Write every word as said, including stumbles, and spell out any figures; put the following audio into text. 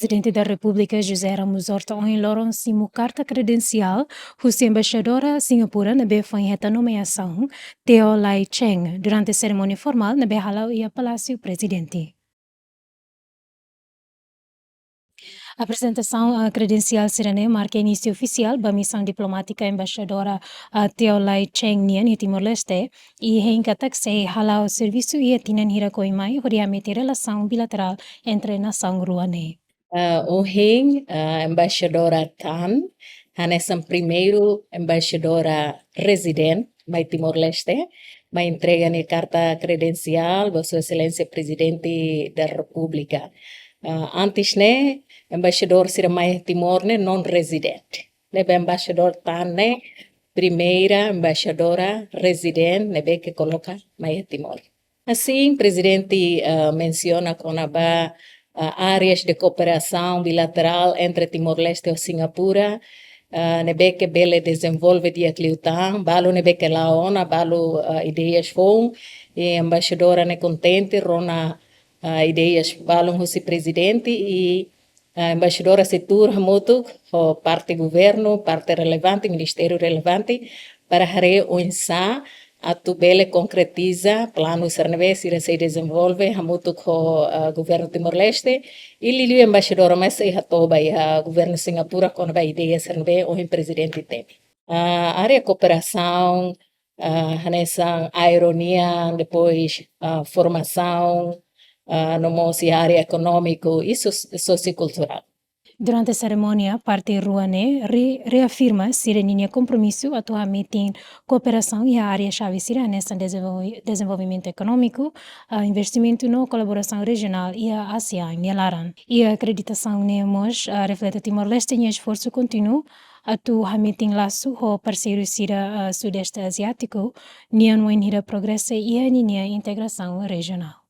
Prezidente da Repúblika José Ramos Horta ohin loron simu karta kredensiál husi embaixadora Singapura ne'ebé foin hetan nomeasaun, Teo Lai Cheng, durante serimónia formál ne'ebé hala'o iha Palásiu Prezidente. Aprezentasaun, ah, kredensiál sira-ne'e marka inísiu ofisiál ba misaun diplomátika embaixadora, ah, Teo Lai Cheng nian iha Timor-Leste, i hein katak sei hala'o servisu iha tinan hirak oin mai hodi hametin relasaun bilaterál entre nasaun rua ne'e. Ah, ohin, ah, embaixadora Tan, hanesan primeiru embaixadora rezidente mai Timor-Leste, mai entrega nia karta kredensiál ba Sua Exelénsia Prezidente da Repúblika. Ah, antes ne'e, embaixadór sira mai Timor ne'e non rezidente. Ne'ebé embaixadora Tan ne'e primeira embaixadora rezidente ne'ebé ke koloka mai Timor. Asin, Prezidente, ah, mensiona kona-ba, ah, áreas de cooperação bilateral entre Timor-Leste ho Singapura, ah, ne'ebé ke bele dezenvolve di'ak liután, balu ne'ebé ke la'o ona, balu, ah, ideias foun, i embaixadora ne'e kontente rona, ah, ideias balun husi Prezidente i, ah, embaixadora sei tuur hamutuk ho parte governu, parte relevante, ministériu relevante, para haree oinsá atu bele konkretiza planu sira ne'ebé sira sei dezenvolve hamutuk ho, ah, governu Timor-Leste, i liuliu embaixadora mós sei hato'o ba iha governu Singapura kona-ba ideia sira ne'ebé ohin Prezidente temi. Ah, área kooperasaun, ah, hanesan aéreo nian, depois, ah, formasaun, ah, no mós iha área ekonómiku i sos-, sosiokulturál. Durante serimónia, parte rua ne'e re-, reafirma sira-ninia kompromisu atu hametin kooperasaun iha área xave sira hanesan dezenvolvi-, dezenvolvimentu ekonómiku, ah, investimentu no kolaborasaun rejionál iha ASEAN nia laran. I akreditasaun ne'e mós, ah, reflete Timor-Leste nia esforsu kontínuu atu hametin lasu ho parseiru sira, ah, Sudeste Aziátiku nian wainhira progrese iha ninia integrasaun rejionál.